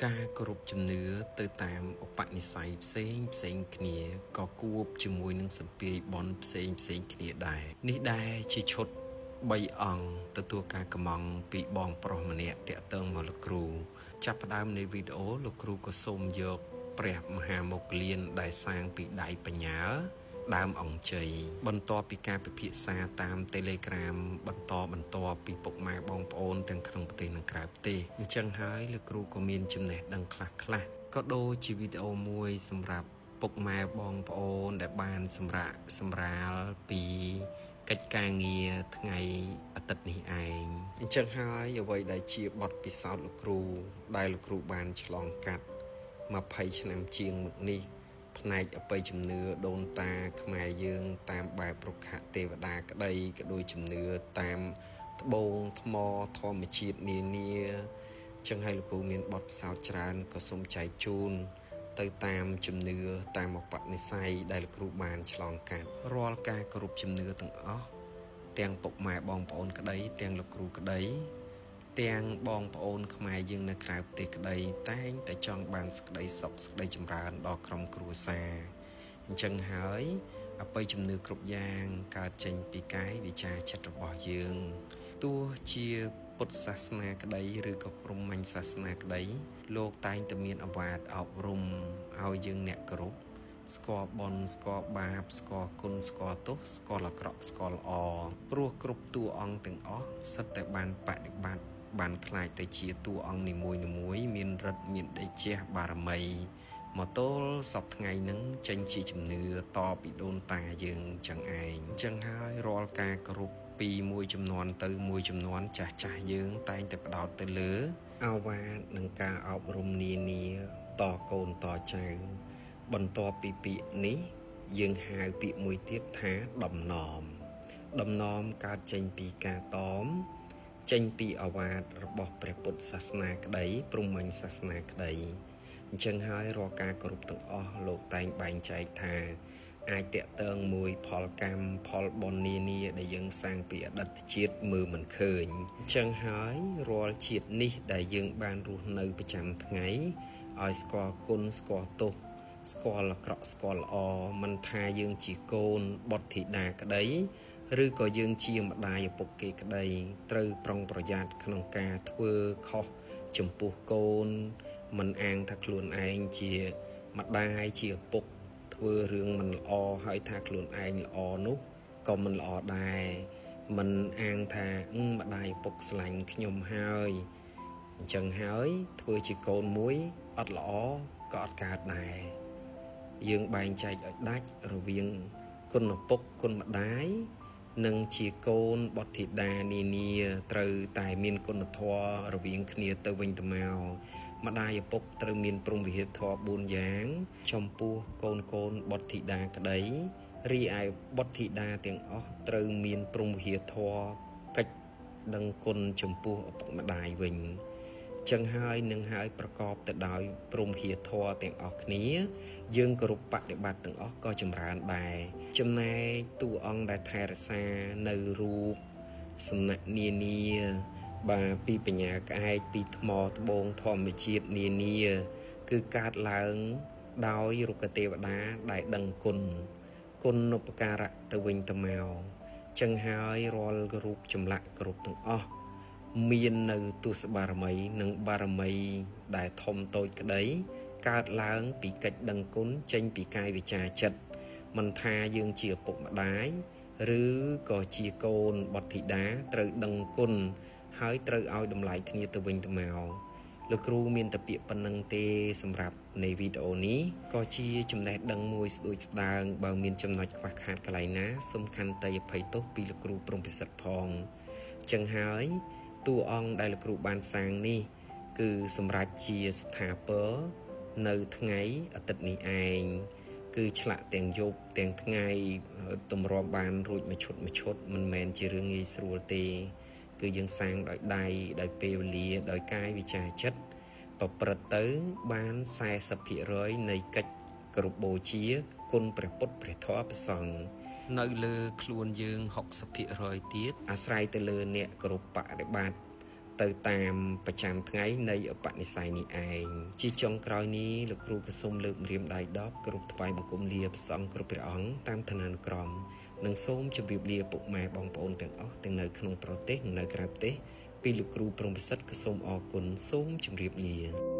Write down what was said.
ការគោរពជំនឿទៅតាមឧបនិស្ស័យផ្សេងផ្សេងគ្នាក៏គួបជាមួយនឹងសម្ពាយបនផ្សេងផ្សេងគ្នាដែរនេះដែរជាឈុត3អង្គទទួលការកម្មង់ពីបងប្រុសម្នាក់តាក់ទងមកលោកគ្រូចាប់ផ្ដើមនៃវីដេអូលោកគ្រូក៏សូមយកព្រះមហាមោគលានដែលសាងពីដៃបញ្ញាដើមអង្គជ័យបន្ទាប់ពីការពិភាក្សាតាម Telegram បន្តបន្ទាប់ពីពុកម៉ែបងប្អូនទាំងក្នុងប្រទេសនិងក្រៅប្រទេសអញ្ចឹងហើយលោកគ្រូក៏មានចំណេះដឹងខ្លះខ្លះៗក៏ដូចជាវីដេអូមួយសម្រាប់ពុកម៉ែបងប្អូនដែលបានសម្រាកសម្រាលពីកិច្ចការងារថ្ងៃអាទិត្យនេះឯងអញ្ចឹងហើយអ្វីដែលជាបទពិសោធន៍លោកគ្រូដែលលោកគ្រូបានឆ្លងកាត់20ឆ្នាំជាងមកនេះ ផ្នែកអបិយជំនឿដូនតាខ្មែរយើងតាមបែបរុក្ខទេវតាក្តីក៏ដូចជំនឿតាមត្បូងថ្មធម្មជាតិនានាចឹងហើយលោកគ្រូមានបទពិសោធន៍ច្រើនក៏សូមចែកជូនទៅតាមជំនឿតាមឧបនិស្ស័យដែលលោកគ្រូបានឆ្លងកាត់រាល់ការគោរពជំនឿទាំងអស់ទាំងពុកម៉ែបងប្អូនក្តីទាំងលោកគ្រូក្តីទាំងបងប្អូនខ្មែរយើងនៅក្រៅប្រទេសក្តីតែងតែចង់បានសេចក្តីសុខសេចក្តីចម្រើនដល់ក្រុមគ្រួសារអញ្ចឹងហើយអបិយជំនឿគ្រប់យ៉ាងកើតចេញពីកាយវិចារចិត្តរបស់យើងទោះជាពុទ្ធសាសនាក្តីឬក៏ព្រហ្មញ្ញសាសនាក្តីលោកតែងតែមានឱវាទអប់រំឲ្យយើងអ្នកគោរពស្គាល់បុណ្យស្គាល់បាបស្គាល់គុណស្គាល់ទោសស្គាល់អាក្រក់ស្គាល់ល្អព្រោះគ្រប់តួអង្គទាំងអស់សិតតែបានបដិបត្តិបានក្លាយទៅជាតួអង្គនីមួយៗមានរិទ្ធមានតេជះបារមីមកទល់សពថ្ងៃនឹងចេញជាជំនឿតពីដូនតាយើងចឹងឯងចឹងហើយរាល់ការគោរពពីមួយចំនួនទៅមួយចំនួនចាស់ចាស់យើងតែងតែផ្ដោតទៅលើឱវាទនិងការអប់រំនានាតកូនតចៅបន្ទាប់ពីពាក្យនេះយើងហៅពាក្យមួយទៀតថាដំណំដំណំកើតចេញពីការតមចេញពីឱវាទរបស់ព្រះពុទ្ធសាសនាក្តីព្រហ្មញ្ញសាសនាក្តីអញ្ចឹងហើយរាល់ការគោរពទាំងអស់លោកតែងបែងចែកថាអាចតាក់ទងមួយផលកម្មផលបុណ្យនានាដែលយើងសាងពីអតីតជាតិមើលមិនឃើញអញ្ចឹងហើយរាល់ជាតិនេះដែលយើងបានរស់នៅប្រចាំថ្ងៃឲ្យស្គាល់គុណស្គាល់ទោសស្គាល់អាក្រក់ស្គាល់ល្អមិនថាយើងជាកូនបុត្រធីតាក្តីឬក៏យើងជាម្ដាយឪពុកគេក្តីត្រូវប្រុងប្រយ័ត្នក្នុងការធ្វើខុសចំពោះកូនមិនអាងថាខ្លួនឯងជាម្ដាយជាឪពុកធ្វើរឿងមិនល្អហើយថាខ្លួនឯងល្អនោះក៏មិនល្អដែរមិនអាងថាម្ដាយឪពុកស្រឡាញ់ខ្ញុំហើយអញ្ចឹងហើយធ្វើជាកូនមួយអត់ល្អក៏អត់កើតដែរយើងបែងចែកឲ្យដាច់រវាងគុណឪពុកគុណម្ដាយនិងជាកូនបុត្រធីតានានាត្រូវតែមានគុណធម៌រវាងគ្នាទៅវិញទៅមកម្ដាយឪពុកត្រូវមានព្រហ្មវិហារធម៌4យ៉ាងចំពោះកូនកូនបុត្រធីតាក្តីរីឯបុត្រធីតាទាំងអស់ត្រូវមានព្រហ្មវិហារធម៌កិច្ចដឹងគុណចំពោះឪពុកម្ដាយវិញចឹងហើយនឹងហើយប្រកបទៅដោយព្រហ្មវិហារធម៌ទាំងអស់គ្នាយើងគោរពបដិបត្តិទាំងអស់ក៏ចម្រើនដែរចំណែកតួអង្គដែលថែរក្សានៅរូបសំណាក់នានាបាទពីបញ្ញាក្អែកពីថ្មត្បូងធម្មជាតិនានាគឺកើតឡើងដោយរុក្ខទេវតាដែលដឹងគុណគុណឧបការៈទៅវិញទៅមកចឹងហើយរាល់រូបចម្លាក់គ្រប់ទាំងអស់មាននៅទសបារមីនិងបារមីដែលធំតូចក្តីកើតឡើងពីកិច្ចដឹងគុណចេញពីកាយវិចារចិត្តមិនថាយើងជាឪពុកម្ដាយឬក៏ជាកូនបុត្រធីតាត្រូវដឹងគុណហើយត្រូវឲ្យតម្លៃគ្នាទៅវិញទៅមកលោកគ្រូមានតែពាក្យប៉ុណ្ណឹងទេសម្រាប់នៃវីដេអូនេះក៏ជាចំណេះដឹងមួយស្ដួចស្ដើងបើមានចំណុចខ្វះខាតកន្លែងណាសូមខន្តីអភ័យទោសពីលោកគ្រូព្រំពិសិដ្ឋផងចឹងហើយតួអង្គដែលលោកគ្រូបានសាងនេះគឺសម្រាប់ជាស្ថាពរនៅថ្ងៃអាទិត្យនេះឯងគឺឆ្លាក់ទាំងយប់ទាំងថ្ងៃទម្រាំបានរួចមួយឈុតមួយឈុតមិនមែនជារឿងងាយស្រួលទេគឺយើងសាងដោយដៃដោយពេលវេលាដោយកាយវិចារចិត្តប្រព្រឹត្តទៅបាន 40% នៃកិច្ចគោរពបូជាគុណព្រះពុទ្ធព្រះធម៌ព្រះសង្ឃនៅលើខ្លួនយើង 60% ទៀតអាស្រ័យទៅលើអ្នកគោរពបដិបត្តិ ទៅតាមប្រចាំថ្ងៃនៃឧបនិស្ស័យនេះឯងជាចុងក្រោយនេះលោកគ្រូក៏សូមលើកម្រាមដៃ10គ្រប់ថ្វាយបង្គំលាព្រះសង្ឃគ្រប់ព្រះអង្គតាមឋានានុក្រមនិងសូមជម្រាបលាពុកម៉ែបងប្អូនទាំងអស់ទាំងនៅក្នុងប្រទេសនិងនៅក្រៅប្រទេសពីលោកគ្រូព្រំប្រសិទ្ធក៏សូមអរគុណសូមជម្រាបលា។